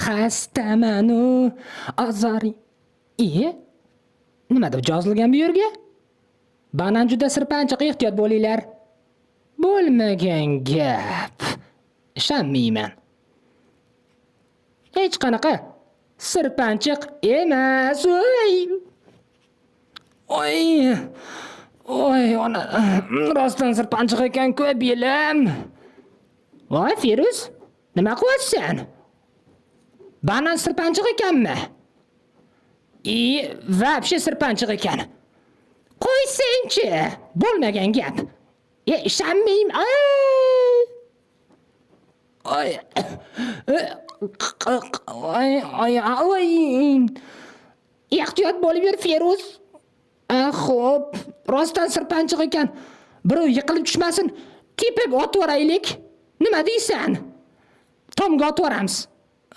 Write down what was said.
Xastamanu azori. Iye? Nima deb yozilgan bu yerga? Banan juda sirpanchiq, ehtiyot bo'linglar. Bo'lmagan gap. Ishonmayman. Hech qanaqa sirpanchiq emas. Oy! Oy! Oy, ona, rostdan sirpanchiq ekan-ku belim. Voy, Feruz, nima qilyapsan? Banan sirpanchiq ekanmi? I, вообще sirpanchiq ekan. Qo'ysangchi, bo'lmagan gap. E, ishonmayman. Ay! Oy. Oy, oy, oy. Ehtiyot bo'lib yur, Feruz. A, xo'p, rostdan sirpanchiq ekan. Birov yiqilib tushmasin, tepib otvoraylik. Nima deysan? Tomga otvoramiz.